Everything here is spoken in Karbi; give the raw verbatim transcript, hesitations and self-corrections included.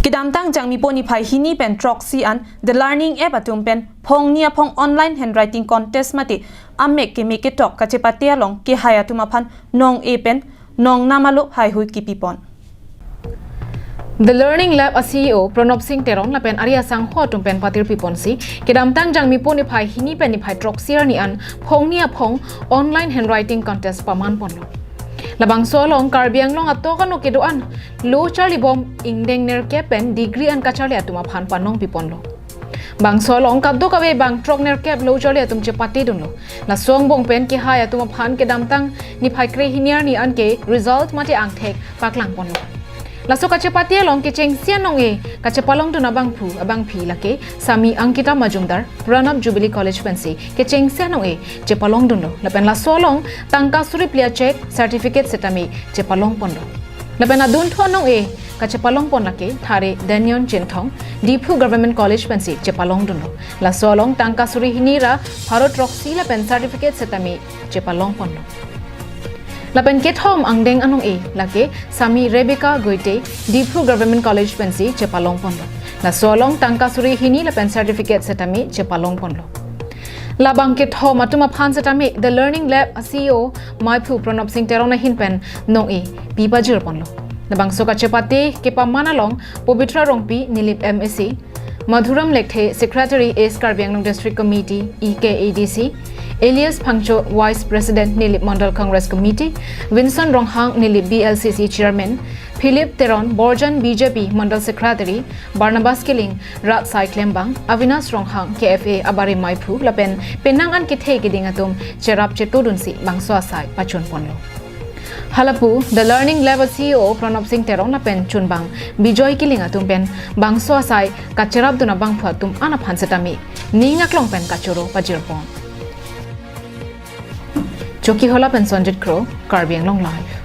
Kedamtang Jangmipo niphai hini pen throksi an The Learning App atum pen phongni aphong online handwriting contest mate amek keme ketok kachepate along kehai atum aphan nong-e pen nongnam alo haihui kipipon. The Learning Lab a-C E O Pranab Singh Teron lapen ari asangho atum pen patirpiponsi, kedamtang Jangmipo niphai hini pen niphai throksi arni an phongni aphong online handwriting contest pamanponlo. Labangso along Karbi Anglong atok ano kedo-an lo charlibom ingdeng nerkep pen degree an kacharli atum aphan panongpiponlo. Bangso along kadokave bang throk nerkep lo charli atum chepatedunlo. Laso angbong pen kehai atum aphan kedamtang niphai kre hini arni an ke result mate angthek paklangponlo. Laso kachepate along kechengsi anong-e kachepalongdun abangphu abangphi lake Sami Ankita Majumdar, Pranab Jubilee College pensi kechengsi anong-e chepalongdunlo. Lapen laso along tangka suri phli a cheque, certificate setame chepalongponlo. Lapen adunthu anong-e kachepalongpon lake Thare Daniel Chinthong, Diphu Government College pensi chepalongdunlo. Laso along tangka suri hini ra pharo throksi lapen certificate setame chepalongponlo. Lapen kethom angdeng anong-e lake Sami Rebecca Goite, Diphu Government College pensi chepalongponlo. Laso along tangka suri hini lapen certificate setame chepalongponlo. Labang kethom atum aphan setame The Learning Lab a-C E O maiphu Pranab Singh Teron ahin pen nong-e pi pajirponlo. Labangso kachepate kepaman along Pabitra Rongpi, Nilip M A C, Madhuram Lekthe, Secretary, East Karbi Anglong District Committee, E K A D C, Elias Phangcho, Vice President, Nilip Mandal Congress Committee, Vincent Ronghang, Nilip B L C C Chairman, Philip Teron, Borjan B J P Mandal Secretary, Barnabas Killing, Rat Sai Klembang, Avinash Ronghang, K F A abari maiphu lapen penang an kethe keding atum cherap chetodunsi bangso asai pachunponlo. Halapu The Learning Lab a-C E O Pranab Singh Teron lapen chunbang Bijoy Killing atum pen bangso asai kacherapdun abangphu atum an aphan setame ning aklong pen kachoro pajirpon. Chokihola pen Sonjit Kro, Karbi Anglong Live.